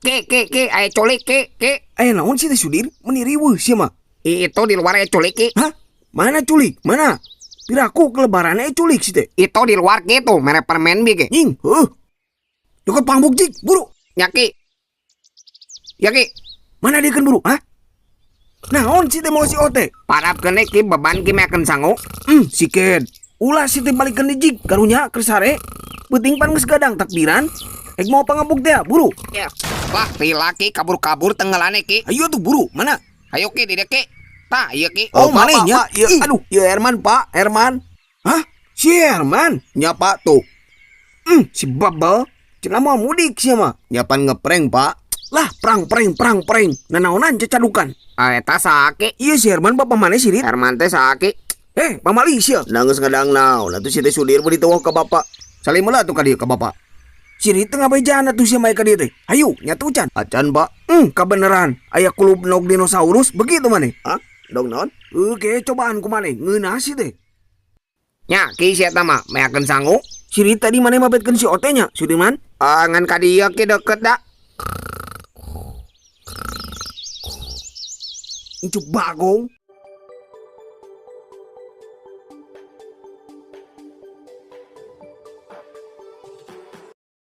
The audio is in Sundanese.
Ki, ki, ki, aya culik, ki, ki. Aya naon sih teh Sudir? Meni riweuh sia mah. Itu di luar aya culik, ki. Hah? Mana culik? Mana? Piraku ke lebaran aya culik sih teh. Itu di luar gitu, mere permen bi, ki. Nying, heuh. Nyokot pangbuk jik, buru. Ya, ki. Ya, ki. Mana dia kan buru, hah? Naon sih teh mau si ote? Parap kene ki beban ki meakeun sangu. Si Ken. Ulah si teh balikeun di jik, karunya keur sare. Peuting pan geus gadang takbiran. Ek mau pangebuk teh, buru. Ya. Wah, lila ki kabur-kabur tenggelane ki. Ayo tuh buru, mana? Ayo ki di ki. Tah, ieu ki. Oh, Oh, Pak, mana Pak, nya? Pak, ieu, Ih. aduh, ieu Herman, Pak, Herman. Hah? Si Herman? Nya, Pak, tuh. Si Babel. Cenah mau mudik sia mah. Nya pan ngeprank, Pak. Lah, prang preng prang preng. Nanaonan cacadukan. Ah, eta saha ki? Iya si Herman bapak mana sih, Rit? Herman teh saha ki? Eh, pamali sia. Nah, geus ngadang naon atuh si teh Sudir beuti teu ka bapak. Salim heula atuh ka dieu ka bapak. Si Rit teu ngabejaan atuh sia mae ka dieu teh. Hayu, nyatu can. Acan, Pak. Kabeneran. Aya kulub nog dinosaurus begitu maneh. Hah? Dong naon? Oke, cobaan ku maneh. Ngeunah sih teh. Nya, ki si eta mah meakeun sangu. Si Rit tadi maneh mabetkeun si Ote nya, Sudirman. Ah, ngan ka dieu ki deket da. Incu bagong.